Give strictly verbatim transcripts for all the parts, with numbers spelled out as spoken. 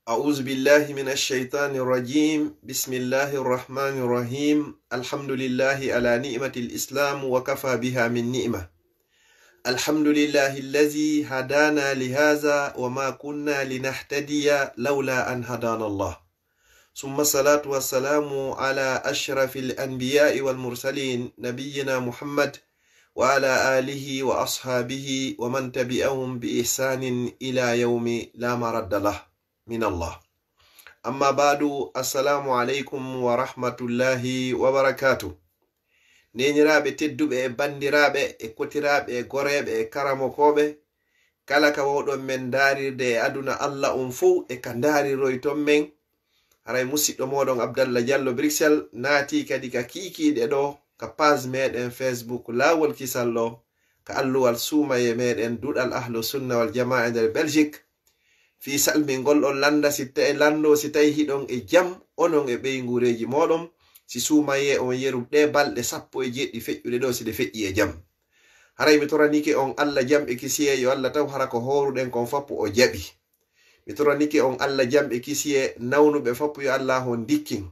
أعوذ بالله من الشيطان الرجيم. بسم الله الرحمن الرحيم. الحمد لله على نعمة الإسلام وكفى بها من نعمة. الحمد لله الذي هدانا لهذا وما كنا لنهتدي لولا أن هدانا الله. ثم الصلاة والسلام على أشرف الأنبياء والمرسلين نبينا محمد وعلى آله وأصحابه ومن تبعهم بإحسان إلى يوم لا مرد له من الله. أما بعد، السلام عليكم ورحمة الله وبركاته. Neeniraaɓe tedduɓe e banndiraaɓe e kotiraaɓe e goreeɓe e karamokooɓe, kala ka wawɗon men ndaarirde e aduna Allah on fow e ka ndaariroyton men, haray musiɗɗo mooɗon Abdallah Diallo Bruxelles naatii kadi ka kiikiiɗe ɗo, ka page meɗen Facebook Laawol Kisal ɗo, ka alluwal suumaye meɗen Duɗal Ahlu Sunna wal Jamaa e nder Belgique, fii salmingol on lannda si tawi, lanndo si tawi hiɗon e jam, onon e ɓeynguureeji mooɗon, si suumayee on yeru ɗee balɗe sappo e jeɗɗi feƴƴuɗe ɗo, si ɗe feƴƴi e jam. Haray mi toranike on Allah jam e kisiyee, yo Allah taw hara ko hooruɗen kon fappu o jaɓi. Mi toranike on Allah jam e kisiyee, nawnuɓe fappu yo Allah on ndikkin.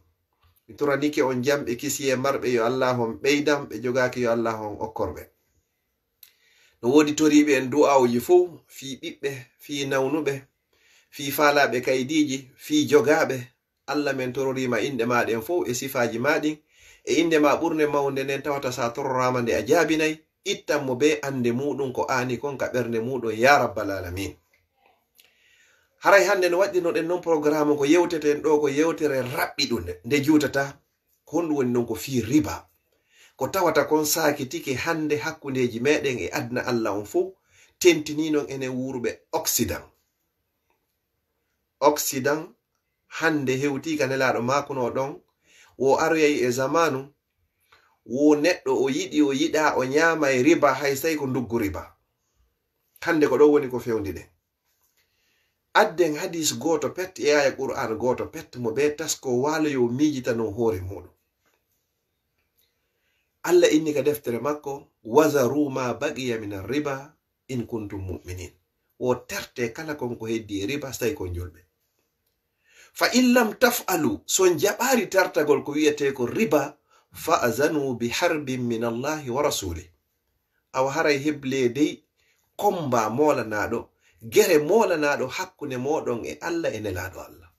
Mi toranike on jam e kisiyee, marɓe yo Allah on ɓeydan, ɓe jogaaki yo Allah on okkor ɓe. No woodi toriiɓe en du'aawuji fow, fii ɓiɓɓe, fii nawnuɓe, fii faalaaɓe kaydiiji, fii jogaaɓe. Allah, men tororiima inɗe maa ɗen fow e sifaaji maa ɗin, e innde maa ɓurnde mawnde nden, tawata sa tororaama nde a jaabinay, ittan mo bee annde muuɗum ko aani kon ka ɓernde muuɗum, yaa rabbal aalamiin. Haray hannde no waɗɗirnoɗen non programme ko yewteten ɗo, ko yewtere raɓɓiɗunde, nde juutataa. Ko honɗum woni non? Ko fii riba. Ko tawata kon saakitike hannde hakkundeeji meɗen e aduna Allah on fow, tentinii non enen wuuruɓe Occident. Occident hannde hewtii ka Nelaaɗo maakunoo ɗon, wo aroyay e zamaanu, wo neɗɗo o yiɗi, o yiɗaa, o ñaamay riba, hay so tawi ko nduggu riba. Hannde ko ɗo woni ko fewndi ɗen. Adden hadiis gooto pet e aaya Qur'aan gooto pet mo bee taskoo waalo yo miijitano hoore muuɗum. Allah inni ka deftere makko, "Wazaru ma baqiya min riba in kuntum mu'minin." Wo terte kala kon ko heddi e riba, so tawi kon julɓe. "Fa in lam taf'alu," so on jaɓaari tartagol ko wi'etee ko riba, "fa'zanu bi harbin min Allahi wa rasuli." Awa haray heblee dey komba moolanaaɗo, gere moolanaaɗo hakkunde mooɗon e Allah e Nelaaɗo Allah.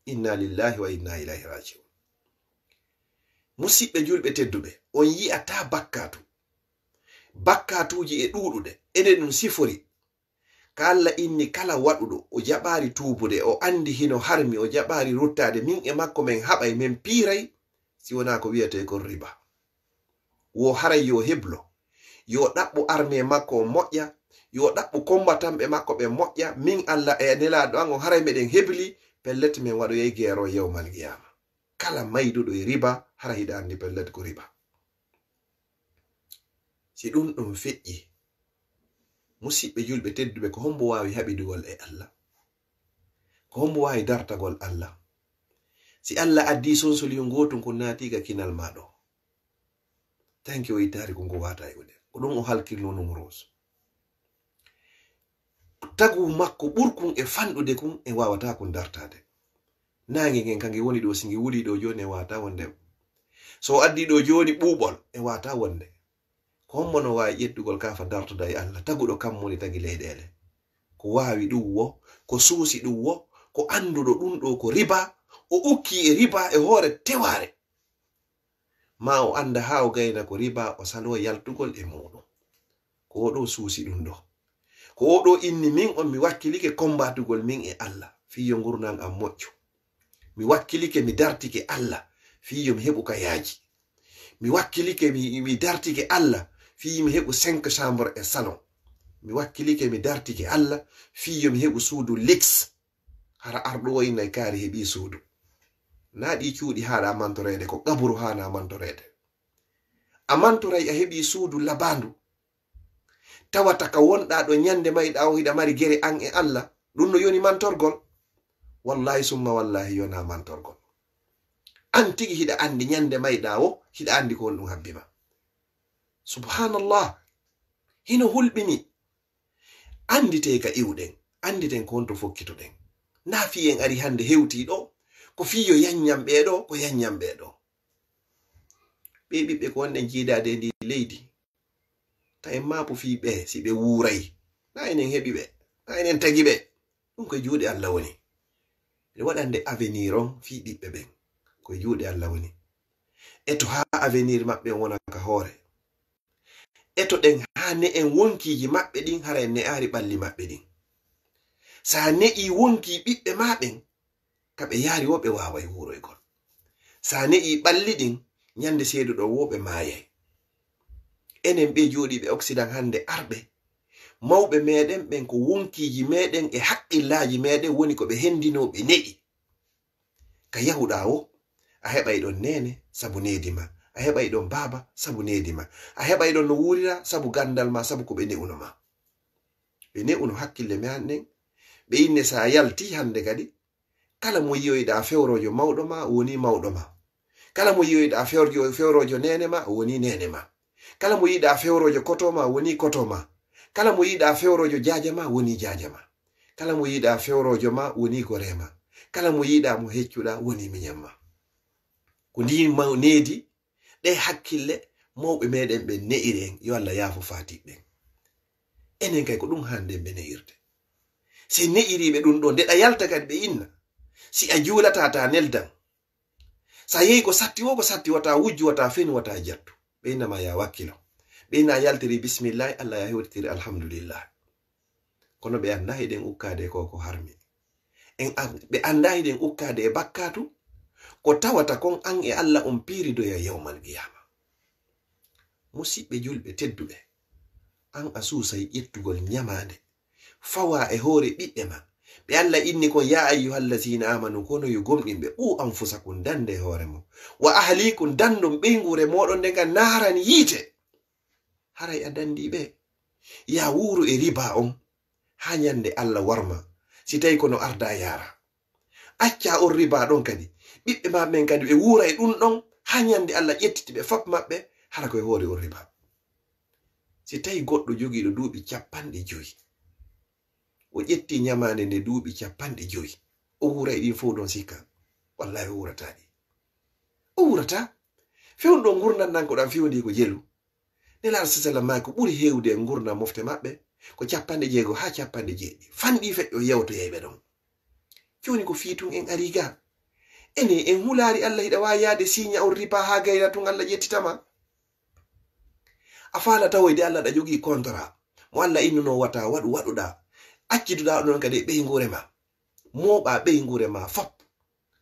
Inna lillahi wa inna ilayhi raji'un. Musiɓɓe julɓe tedduɓe, on yi'ataa bakkaatu. Bakkaatuuji e ɗuuɗude, enen ɗum sifori. Ka Allah inni kala waɗuɗo, o jaɓaari tuubude, o anndi hino harmi, o jaɓaari ruttaade, min e makko men haɓay, men piiray, si wonaa ko wi'etee kon riba. Wo haray yo heblo, yo ɗaɓɓu armee makko on moƴƴa, yo ɗaɓɓu kombatanɓe makko ɓen moƴƴa, min Allah e Nelaaɗo an on haray meɗen hebli, pellet men waɗoyay geero yawmal qiyaama. Kala mayduɗo e riba, hara hiɗa anndi pellet ko riba. Si ɗum ɗum feƴƴi, musiɓɓe julɓe tedduɓe, ko hombo waawi haɓidugol e Allah? Ko hombo waawi dartagol Allah? Si Allah addi sonsoliyun gootun kun naati ka kinal maa ɗo, tanki o ittaari kun ko waata e ude. Ko ɗum o halkirno Numrus. Tagu makko ɓurkun e fanɗude kun e waawata kun dartaade. Naange ngen ka nge woni ɗo, si nge wuli ɗo jooni e waata wonde. So o addi ɗo jooni ɓuuɓol e waata wonde. Ko hombo no waawi ƴettugol kaafa dartoda e Allah, taguɗo kammu ni tagi leyɗeele? Ko waawi ɗum wo, ko suusi ɗum wo, ko annduɗo ɗum ɗo ko riba, o ukki e riba e hoore tewaare. Ma o annda haa o gayna ko riba, o saloo yaltugol e muuɗum. Ko o ɗo suusi ɗum ɗo. Ko o ɗo inni min on mi wakkilike kombatugol min e Allah, fii yo ngurndan am moƴƴu. Mi wakkilike, mi dartike Allah, fii yo mi heɓu ka yaaji. Mi wakkilike, mi, mi dartike Allah, fii mi heɓu cinq chambre e salon. Mi wakkilike, mi dartike Allah, fii yo mi heɓu suudu luxe. Hara arɗo o inay kaari heɓi suudu. Na ɗi cuuɗi haɗa mantoreede, ko qaburu haana mantoreede. A mantoray a heɓi suudu labandu. Tawata ka wonɗa ɗo ñande mayɗa o hiɗa mari gere an e Allah. Ɗum no yoni mantorgol. Wallahi summa wallahi yona mantorgol. An tigi hiɗa andi ñande mayɗa o, hiɗa andi ko honɗum habbi ma. Subhanallah. Hino hulɓini. Andite ka iwɗen, anditen ko honto fokkitoɗen. Na fii en ari hannde hewtii ɗo, ko fii yo yanñam ɓee ɗo, ko yanñam ɓee ɗo. Ɓee ɓiɓɓe ko wonɗen jiidaade e ndii leydi. Ta en maapu fii ɓee, si ɓe wuuray. Na enen heɓi ɓe, na enen tagi ɓe. Ɗum ko e juuɗe Alla woni. Ɓe waɗande avenir on fii ɓiɓɓe ɓen. Ko e juuɗe Alla woni. Eto haa avenir maɓɓe on wona ka hoore. Eto ɗen haa ne en wonkiiji maɓɓe ɗin, hara en ne'aari ɓalli maɓɓe ɗin. Sa ne'ii wonkii ɓiɓɓe maa ɓen, ka ɓe yaari wo ɓe waaway wuuroygol. Sa ne'ii ɓalli ɗin, ñande seeduɗo wo ɓe maayay. Enen ɓee jooɗiiɓe Occident hannde arɓe, mawɓe meɗen ɓen ko wonkiiji meɗen e haqqillaaji meɗen woni ko ɓe hendinoo ɓe ne'i. Ka yahuɗaa wo, a heɓay ɗon neene sabu needi ma, a heɓay ɗon baaba sabu needi ma, a heɓay ɗon no wuurira sabu ganndal ma, sabu ko ɓe ne'uno ma. Ɓe ne'uno hakkille me'an ɗen, ɓe inne sa yalti hannde kadi, kala mo yiyoyɗaa fewroojo mawɗo ma, woni mawɗo ma. Kala mo yiyoyɗaa fewrjo-, fewroojo neene ma, woni neene ma. Kala mo yiɗaa fewroojo koto ma, woni koto ma. Kala mo yiɗaa fewroojo jaaja ma, woni jaaja ma. Kala mo yiɗaa fewroojo ma, woni goree ma. Kala mo yiɗaa mo heccuɗaa, woni miñan ma. Ko ndii maw-, needi, ɗee hakkille mawɓe meɗen ɓen ne'iri en, yo Alla yaafo faatiiɓe ɓen. Enen kay ko ɗum haanɗen ɓe ne'irde. Si ne'iriiɓe ɗum ɗoo, nde ɗa yalta kadi ɓe inna. Si a juulataa ta neldan. Sa yehi ko satti wo, ko satti wata wujju, wata fenu, wata jattu. Ɓe inna ma ya wakkilo. Ɓe inna a yaltiri bismillahi, Alla ya hewtitiri alhamdulillah. Kono ɓe anndaa hiɗen ukkaade ko ko harmi. En an-, ɓe anndaa hiɗen ukkaade e bakkaatu, ko tawata kon an e Alla on piiridoya yawmal qiyaama. Musiɓɓe julɓe tedduɓe, an a suusay ƴettugol ñamaande, fawa e hoore ɓiɓɓe ma. Ɓe Alla inni kon, ya ayyuhallazina amanu, kono yo gomɗinɓe, qu anfusakum, dande e hoore mon. Wa ahlikum, dandon ɓeynguure mooɗon nden kan naaran yiite. Haray a dandii ɓe. Ya wuuru e riba on, haa ñande Alla warma, si tawi kono arda yaara. Acca on riba ɗon kadi. Ɓiɓɓe ma ɓen kadi ɓe wuura e ɗum ɗon, haa ñande Alla ƴettiti ɓe fop maɓɓe, hara ko e hoore on riba. Si tawi goɗɗo jogiiɗo duuɓi capanɗe jowi, o ƴetti ñamaande nde duuɓi capanɗe jowi, o wuura e ɗin fof ɗon sikka? Wallahi o wuurata ɗi. O wuurata. Fewndo ngurndan nan ko ɗan fewndi ko jelu. Nelaaɗo sallallahu alaihi wasallam maaki ko ɓuri heewde e ngurndan mofte maɓɓe ko capanɗe jeego haa capanɗe jeeɗiɗi. Fanɗi feƴƴo yewtoyay ɓe ɗon. Jooni ko fii tun en ari ga. Ene en hulaari Alla hiɗa waawi yaade siiña on riba haa gayna tun Alla ƴettita ma. A faala tawoyde Alla ɗa jogii contrat mo Alla innuno wata waɗu, waɗuɗa. Acciduɗa ɗon kadi e ɓeynguure ma. Mooɓa ɓeynguure ma fop.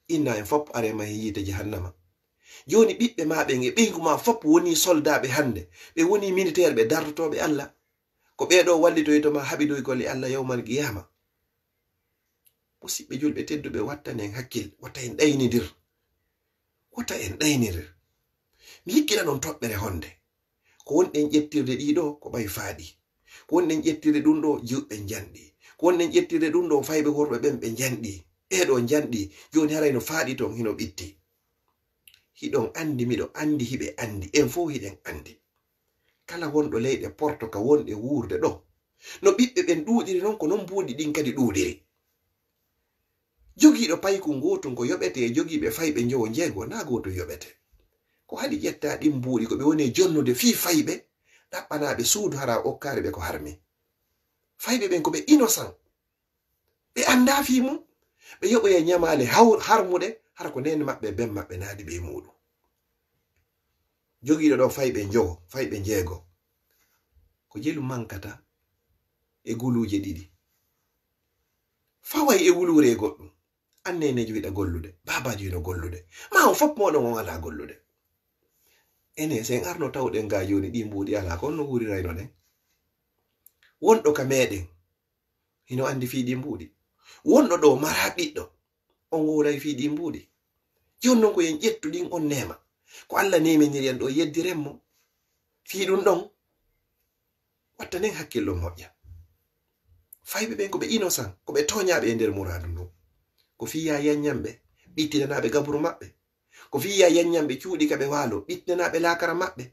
Inna en fop arema e yiite jahannama. Jooni ɓiɓɓe ma ɓen e ɓeyngu ma fop woni soldaaɓe hannde. Ɓe woni militaire ɓe dardotooɓe Alla. Ko ɓee ɗoo wallitoyto ma haɓidoygol e Alla yawmal qiyaama. Musiɓɓe julɓe tedduɓe, wattanen hakkil, wata en ɗaynindir. Wata en ɗaynindir. Mi hikkila non toɓɓere honde. Ko wonɗen ƴettirde ɗii ɗoo ko ɓay faaɗi. Ko wonɗen ƴettirde ɗum ɗoo jiwɓe njanɗi. Ko wonɗen ƴettirde ɗum ɗoo fayɓe worɓe ɓen ɓe njanɗi. Ɓee ɗoo njanɗi, jooni haray no faaɗi ton hino ɓitti. Hiɗon anndi, miɗo anndi, hiɓe anndi. En fof hiɗen anndi. Kala wonɗo leyɗe porto ka wonɗe wuurde ɗoo. No ɓiɓɓe ɓen ɗuuɗiri non, ko non mbuuɗi ɗin kadi ɗuuɗiri. Jogiiɗo paykun gootun ko yoɓetee, jogiiɓe fayɓe njowo njeego na gootun yoɓetee. Ko haɗi ƴetta ɗin mbuuɗi ko ɓe woni e jonnude fii fayɓe, ɗaɓɓanaaɓe suudu hara okkaari ɓe ko harmi. Fayɓe ɓen ko ɓe innocent. Ɓe anndaa fii mum. Ɓe yoɓoya ñamaale haw-, harmuɗe, hara ko neene maɓɓe, ben maɓɓe naadi ɓe e muuɗum. Jogiiɗo ɗoo fayɓe njowo, fayɓe njeego. Ko jelu mankata e guluuje ɗiɗi. Faway e wuluure e goɗɗum. An neeneejo hiɗa gollude, baabaajo hino gollude. Ma on fop mooɗon on alaa gollude. Ene, si en arno tawɗen gaa jooni ɗii mbuuɗi alaa, ko honno wuuriraynoɗen? Wonɗo ka meeɗen hino anndi fii ɗii mbuuɗi. Wonɗo ɗoo maraa ɓiɗɗo, on wowlay fii ɗii mbuuɗi. Jooni non ko en ƴettu ɗin on neema. Ko Alla neeminiri en ɗoo, yeddiren mo. Fii ɗum ɗon, wattanen hakkillo moƴƴa. Fayɓe ɓen ko ɓe innocent, ko ɓe tooñaaɓe e nder muraadu ndun. Ko fii yaa yanñan ɓe, ɓittinanaa ɓe gaburu maɓɓe. Ko fii yaa yanñan ɓe cuuɗi ka ɓe waalo, ɓittinanaa ɓe laakara maɓɓe.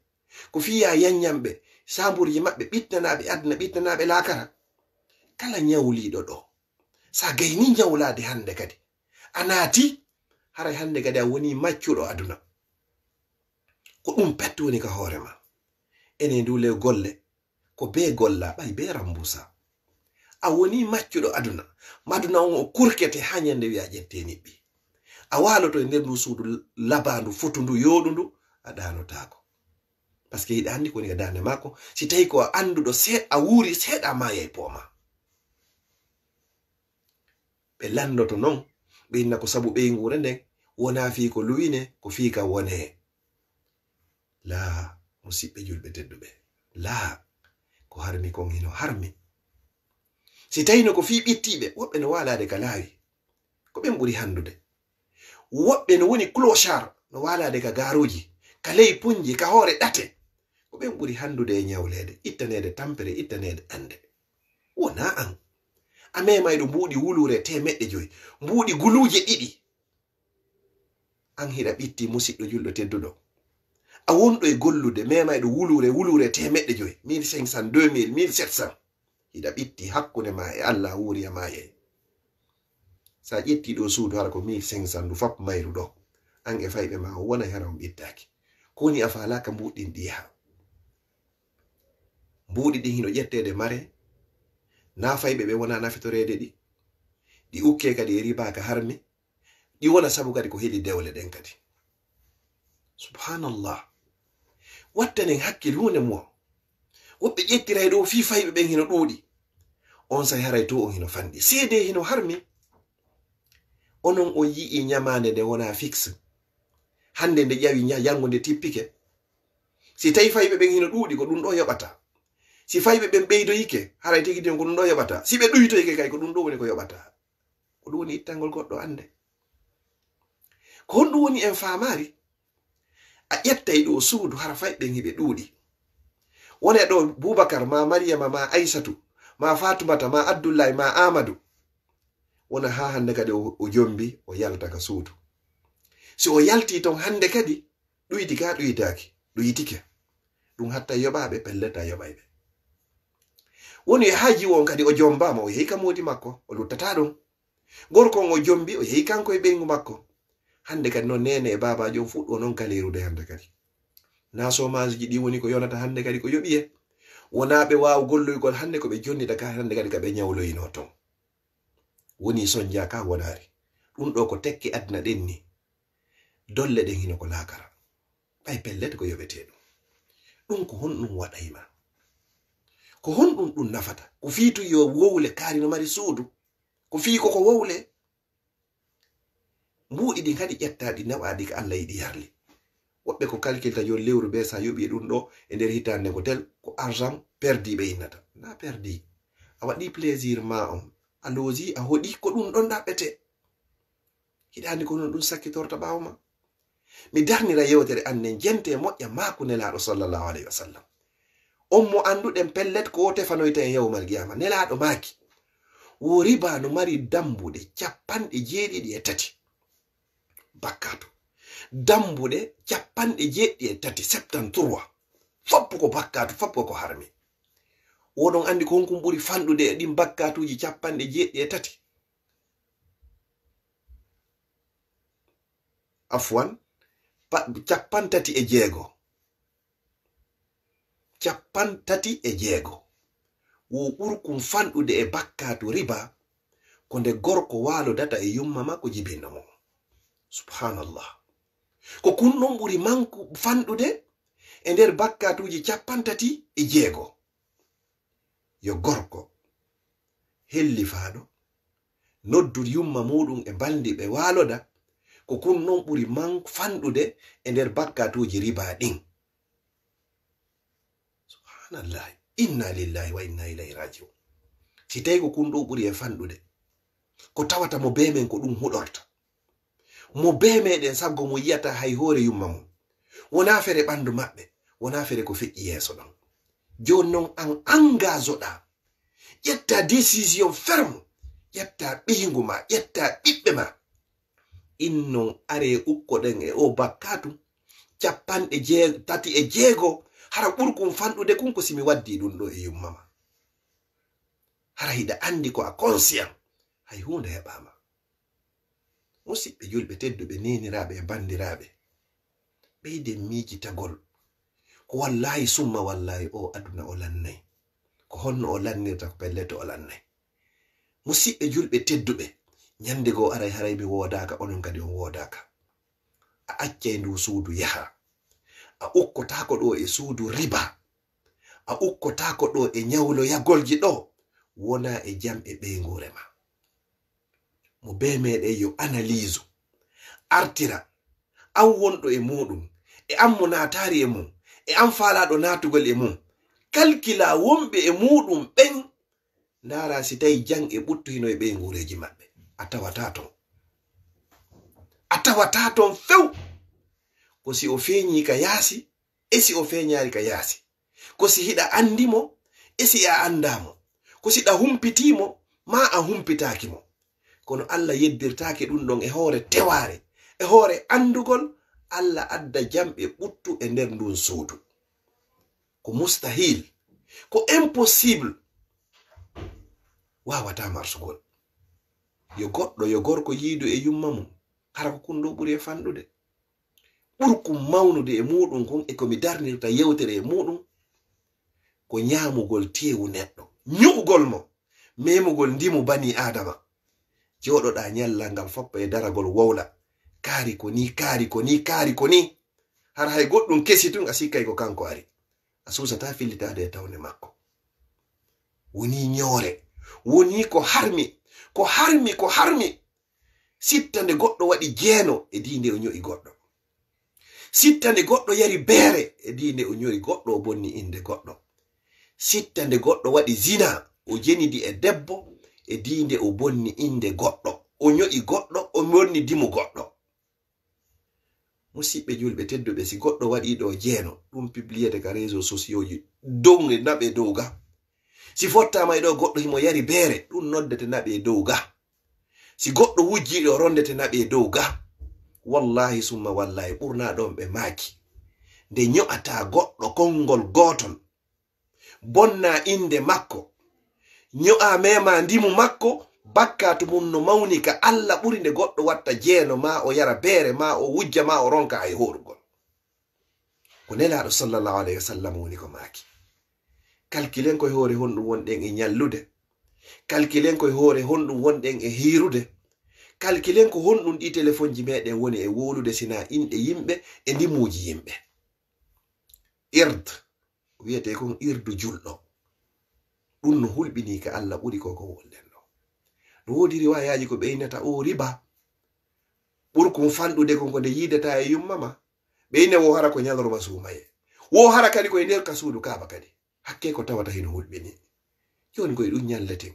Ko fii yaa yanñan ɓe saamburji maɓɓe, ɓittinanaa ɓe aduna, ɓittinanaa ɓe laakara. Kala ñawliiɗo ɗoo, Sa gayni ñawlaade hannde kadi, a naati, haray hannde kadi a woni maccuɗo aduna. Ko ɗum pet woni ka hoore ma. Ene ndu le golle, ko be golla, ɓay be rambusa. A woni maccuɗo aduna. Maduna on o kurkete haa ñande wi'a ƴette niɓɓi. A waaloto e nder ndu suudu labandu, fotundu, yooɗundu, a ɗaanotaako. Parce que hiɗa anndi ko woni ka daande maako. Si tawi ko a annduɗo seeɗa, a wuuri seeɗa, a maayay pooma. Ɓe lanndoto non, ɓe inna ko sabu ɓeynguure nden, wonaa fii ko luwine, ko fii ka wone. Laa, musiɓɓe julɓe tedduɓe, laa, ko harmi kon hino harmi. Si tawino ko fii ɓittiiɓe, woɓɓe no waalaade ka laawi, ko ɓen ɓuri hanndude. Woɓɓe no woni clochard, no waalaade ka gaaruuji, ka ley punji, ka hoore ɗate, ko ɓen ɓuri hanndude e ñawleede, ittaneede tampere, ittaneede annde. Wonaa an. A memayɗo mbuuɗi wuluure teemeɗɗe joyi, mbuuɗi guluuje ɗiɗi. An hiɗa ɓitti, musiɗɗo julɗo tedduɗo. A wonɗo e gollude, memayɗo wuluure, wuluure teemeɗɗe joyi, mille cinq cents, deux mille, mille sept cents. Hiɗa ɓitti hakkunde ma e Allah, a wuuri, a maayay. Sa ƴetti ɗo suudu, hara ko mille cinq cents, ndu fop mayru ɗo. An e fayɓe ma o wonay hara on ɓittaaki. Ko woni a faalaaka mbuuɗi ɗin ɗi yaha. Mbuuɗi ɗin hino ƴetteede mare, na fayɓe ɓe wona nafitoreede ɗi. Ɗi ukke kadi e riba ka harmi. Ɗi wona sabu kadi ko heɗi dewle ɗen kadi. Subhanallah. Wattanen hakkil huunde mo. Woɓɓe ƴettiray ɗo fii fayɓe ɓen hino ɗuuɗi. On say haray to on hino fanɗi. Seede hino harmi. Onon on yi'i ñamaande nde wona fixe. Hannde nde ƴawi ña-, janngo nde tippike. Si tawi fayɓe ɓen hino ɗuuɗi, ko ɗum ɗo yoɓata. Si fayɓe ɓen ɓeydoyike, haray tigi ɗin ko ɗum ɗo yoɓata. Si ɓe ɗuytoyike kay, ko ɗum ɗo woni ko yoɓata. Ko ɗum woni ittangol goɗɗo annde. Ko honɗum woni en faamaari? A ƴettay ɗo suudu, hara fayɓe ɓen hiɓe ɗuuɗi. Wona ɗo Bubakar, ma Mariyama, ma Aysatu, ma Fatumata, ma Abdullahi, ma Amadu. Wona haa hannde kadi o, o jombi, o yalta ka suudu. Si o yalti ton hannde kadi, ɗuyti ka ɗuytaaki, ɗuytike. Ɗum hatta yoɓaaɓe, pelleta yoɓayɓe. Woni e haaji on kadi o jombaama, o yehi ka moodi makko, o luttata ɗon. Gorko on o jombi, o yehi kanko e ɓeyngu makko. Hannde kadi noon neene e baabaajo on fuɗɗo noon kaleerude hannde kadi. Na soomaaji ɗi woni ko yonata hannde kadi ko yoɓi e. Wonaa ɓe waaw golloygol hannde ko ɓe jonnita ka hannde kadi ka ɓe ñawloyinoo ton. Woni sonja ka wonaari. Ɗum ɗo ko tekke aduna ɗen ni. Dolle ɗen hino ko laakara. Ɓay pellet ko yoɓetee ɗum. Ɗum ko honɗum waɗay ma? Ko honɗum ɗum nafata? Ko fii tun yo wowle kaari no mari suudu. Ko fii ko ko wowle. Mbuuɗi ɗin kadi ƴetta ɗi nawa ɗi ko Allah yiɗi yarli. Woɓɓe ko kalkilta yo lewru be sa yoɓi e ɗum ɗo e nder hitaande ko tel ko argent perdi ɓe innata. Na perdi. A waɗi plaisir ma on. A loosi, a hoɗi ko ɗum ɗon ɗaɓɓete. Hiɗa anndi ko non ɗum sakkitorta ɓaawo ma? Mi darnira yewtere an nden jente e moƴƴa maaku Nelaaɗo sallallahu alayhi wa sallam. On mo annduɗen pellet ko o tefanoyta en yawmal qiyama. Nelaaɗo maaki, wo riba no mari dambuɗe capanɗe jeeɗiɗi e tati. Bakkaatu. Dambuɗe capanɗe jeeɗiɗi e tati, septante-trois. Foppo ko bakkaatu, foppo ko harmi. Woɗon anndi ko honkum ɓuri fanɗude e ɗin bakkaatuuji capanɗe jeeɗiɗi e tati? Afwan, pa-, capantati e jeego. Capantati e jeego. Wo ɓurkum fanɗude e bakkaatu riba, ko nde gorko waalodata e yumma makko jibinɗo mo. Subhanallah. Ko kun ɗon ɓuri manku fanɗude e nder bakkaatuuji capantati e jeego. Yo gorko hellifaaɗo noddu yumma muɗum e balndi ɓe waaloda, ko kun non ɓuri man fanɗude e nder bakkatuuji riba ɗin. Subhanallah. Inna lillahi wa inna ilayhi raji'un. Si tawi ko kun ɗo ɓuri e fanɗude, ko tawata mo be men ko ɗum huɗorta. Mo be meɗen saggo mo yiyata hay hoore yumma mum. Wona fere ɓandu maɓɓe, wona fere ko feƴƴi yeeso ɗon. Jooni non an engage-oɗa. Ƴetta décision ferme. Ƴetta ɓeyngu ma, ƴetta ɓiɓɓe ma. Innon are ukkoɗen e o bakkatu. Capanɗe jee-, tati e jeego. Hara ɓurkun fanɗude kun ko si mi waddi ɗum ɗo e yumma ma. Hara hiɗa andi ko a conscient. Ay huunde heɓaama. Musiɓɓe julɓe tedduɓe, neeniraaɓe e banndiraaɓe, ɓeyden miijitagol ko wallaahi summa wallaahi o aduna o lannay. Ko honno o lannirta? Ko pellet o lannay. Musiɓɓe julɓe tedduɓe, ñande goo aray haray mi woodaaka, onon kadi on woodaaka. A accay ndu suudu yaha. A ukkotaako ɗo e suudu riba. A ukkotaako ɗo e ñawloyagolji ɗo wona e jam e ɓeynguure ma. Mo bee meɗen yo analyse artira, an wonɗo e muɗum, e an mo naataari e mum, e an faalaaɗo naatugol e mum. Kalkila wonɓe e muɗum ɓen, ndaara si tawi jam e ɓuttu hino e ɓeynguureeji maɓɓe. A tawata ton. A tawata ton few. Ko si o feeñii ka yaasi, e si o feeñaali ka yaasi. Ko si hiɗa anndi mo, e si a anndaa mo. Ko si ɗa humpitii mo, maa a humpitaaki mo. Kono Alla yeddirtaake ɗum ɗon e hoore tewaare, e hoore anndugol, Alla adda jam e ɓuttu e nder ndun suudu. Ko mustahil, ko impossible, waawata marsugol. Yo goɗɗo, yo gorko yiidu e yumma mum, hara ko kun ɗo ɓuri e fanɗude. Ɓurkum mawnude e muɗum kun e ko mi darnirta yewtere e muɗum, ko ñaamugol teewu neɗɗo, ñu'ugol mo, memugol ndimu bani Aadama. Jooɗoɗaa ñallal ngal foppa e daragol wowla. Kaari ko nii, kaari ko nii, kaari ko nii. Hara hay goɗɗum kesi tun a sikkay ko kanko ari. A suusataa fillitaade e tawne makko. Wonii ñoore. Wonii ko harmi. Ko harmi, ko harmi. Sitta nde goɗɗo waɗi jeeno e dii nde o ño'i goɗɗo. Sitta nde goɗɗo yari beere e dii nde o ño'i goɗɗo, o bonni innde goɗɗo. Sitta nde goɗɗo waɗi zina, o jenidi e debbo e dii nde o bonni innde goɗɗo. O ño'i goɗɗo, o bonni ndimu goɗɗo. Musiɓɓe julɓe tedduɓe, si goɗɗo waɗi ɗo jeeno, ɗum publiyete ka réseaux sociaux ji, dow naɓe dow ga. Si fottaama e ɗo goɗɗo himo yari beere, ɗum noddete naɓe dow ga. Si goɗɗo wujji ɗo, rondete naɓe dow ga. Wallahi summa wallahi, ɓurna ɗon ɓe maaki. Nde ño'ata goɗɗo konngol gootol, bonna innde makko, ño'a mema ndimu makko, bakkaatu mum no mawni ka Alla ɓuri nde goɗɗo watta jeeno, ma o yara beere, ma o wujja, ma o ronka hay hoorugol. Ko Nelaaɗo sallallahu alayhi wa sallam woni ko maaki. Kalkilen ko e hoore honɗum wonɗen e ñallude. Kalkilen ko e hoore honɗum wonɗen e hiirude. Kalkilen ko honɗum ɗi telefonji meɗen woni e wowlude, sina inɗe yimɓe e ndimuuji yimɓe. Ird, wiyetee kon irdu julɗo. Ɗum no hulɓinii ka Alla ɓuri ko ko wolɗen ɗo. No woodi riwaayaaji ko ɓeynata o riba. Ɓurkum fanɗude kon ko nde yiidata e yumma ma. Ɓeyne wo hara ko ñalorma suumaye. Wo hara kadi ko e nder ka suudu Kaaba kadi. Hakke ko tawata hino hulɓinii. Jooni koye ɗum ñalleten.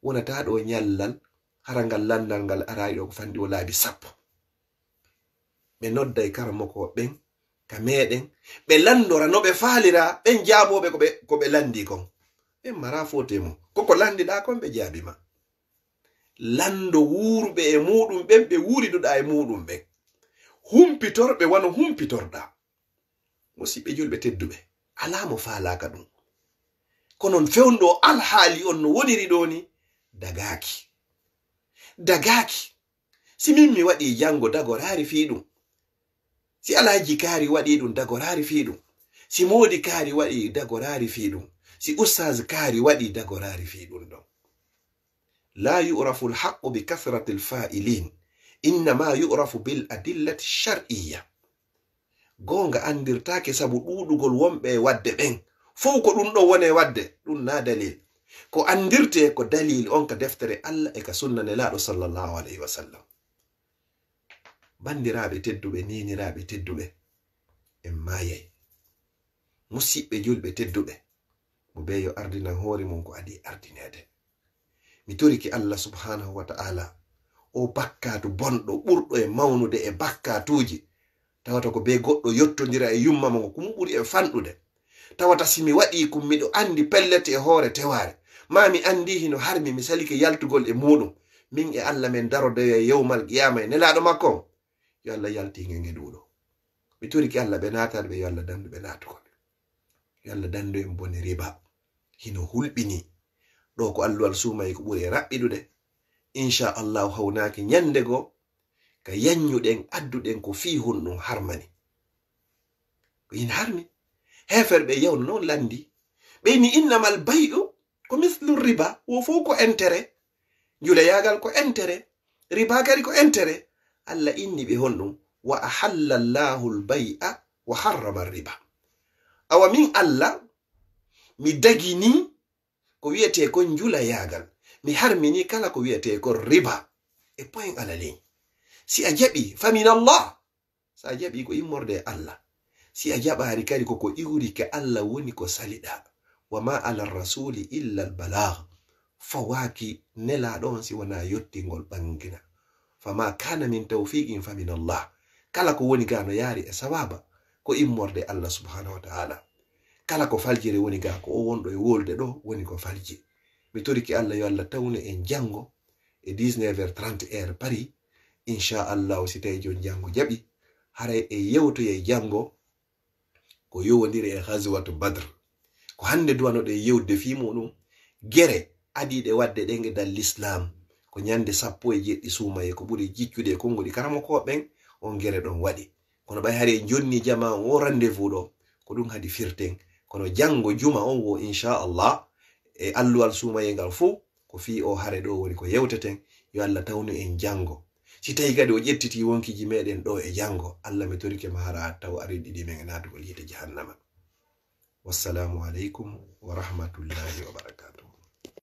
Wonata ɗo ñallal, hara ngal lanndal ngal araay ɗo ko fanɗi o laabi sappo. Ɓe nodday karamoko ɓen ka meɗen, ɓe lanndora no ɓe faalira, ɓen jaabooɓe ko ɓe, ko ɓe lanndi kon. Ɓen mara foote mum. Koko lanndiɗaa kon ɓe jaabi ma. Lanndo wuuruɓe e muɗum ɓen, ɓe wuuriduɗaa e muɗum ɓen. Humpitorɓe wano humpitorɗaa. Musiɓɓe julɓe tedduɓe, alaa mo faalaaka ɗum. Kono on fewndo alhaali on no woniri ɗo ni, dagaaki. Dagaaki. Si min mi waɗi janngo dagoraari fii ɗum. Si Alhaji Kaari waɗi ɗum dagoraari fii ɗum. Si Moodi Kaari waɗi dagoraari fii ɗum. Si Ustaaz Kaari waɗi dagoraari fii ɗum ɗon. لا يعرف الحق بكثرة الفاعلين، إنما يعرف بالأدلة الشرعية. Goonga anndirtaake sabu ɗuuɗugol wonɓe e waɗde ɓen. Fow ko ɗum ɗon woni e waɗde, ɗum na dalil. Ko anndirtee ko dalil on ka deftere Allah e ka sunna Nelaaɗo sallallahu alayhi wa sallam. Banndiraaɓe tedduɓe, neeniraaɓe tedduɓe, en maayay. Musiɓɓe julɓe tedduɓe, mo bee yo ardinan hoore mum ko adii ardineede. Mi torike Allah subhanahu wa ta'ala, o bakkaatu bonɗo ɓurɗo e mawnude e bakkaatuuji, tawata ko bee goɗɗo yottondira e yumma mo, ko ɗum ɓuri e fanɗude. Tawata si mi waɗii kum, miɗo anndi pellet e hoore tewaare, maa mi anndi hino harmi, mi salike yaltugol e muuɗum, min e Allah men darodoya yawmal qiyaama e Nelaaɗo makko on. Yo Allah yaltin nge nge ɗuuɗo. Mi torike Allah ɓe naataade ɓe, yo Allah danndu ɓe naatugol. Yo Allah danndu en bone riba. Hino hulɓinii. Ɗo ko alluwal suumaye ko ɓuri e raɓɓiɗude. Inchallahu hawnaaki ñannde goo ka yaññuɗen adduɗen ko fii honɗum harmani. Ko hin harmi. Heeferɓe yawno noon lanndi. Ɓe ni innamal bay'u ko mislu riba, wo fof ko intérêt. Njuleyaagal ko intérêt. Riba kadi ko intérêt. Allah inni ɓe honɗum? Wa ahalla Allahu al-bay'a wa harrama riba. Awa min Allah, mi dagini ko wiyetee ko njulayaagal. Mi harmini kala ko wiyetee ko riba. E point ala ley. Si a jaɓi, famin Allah. Sa jaɓi ko immorde e Allah. Si a jaɓaari kadi ko ko iwri ke Allah woni ko saliɗa. Wa ma ala rasuli illa al balagh. Fawaaki nelaaɗo on si wonaa yottingol ɓangina. Fama kana min tawfiqin famin Allah. Kala ko woni ga no yaari e sawaba ko immorde Allah subhanahu wa ta'ala. Kala ko faljere woni ga ko o wonɗo e wolde ɗo woni ko falji. Mi toriki Allah yo Allah tawnu en janngo e dix-neuf heures trente heure Paris. Inchallahu si tawi jon janngo jaɓi, haray e yewtoye janngo ko yowondiri e Ghazwatu Badr. Ko hannde duwanoɗen yewtude fii muɗum gere adiiɗe waɗde ɗen e dal Lislaam. Ko ñannde sappo e jeɗɗi suumaye, ko ɓuri jiccude e konnguɗi karamokooɓe ɓen, on gere ɗon waɗi. Kono ɓay hari en jonni jama on o rendez-vous ɗo, ko ɗum hadi firten. Kono janngo juma on wo, inchallah, e alluwal suumaye ngal fof, ko fii o hare ɗo woni ko yewteten. Yo Allah tawnu en janngo. Si tawi kadi o ƴettiti wonkiji meɗen ɗo e janngo, Allah mi torike ma hara taw a renɗini men e naatugol yiite jahannama. Wassalamu aleykum wa rahmatullahi wa barakatuh.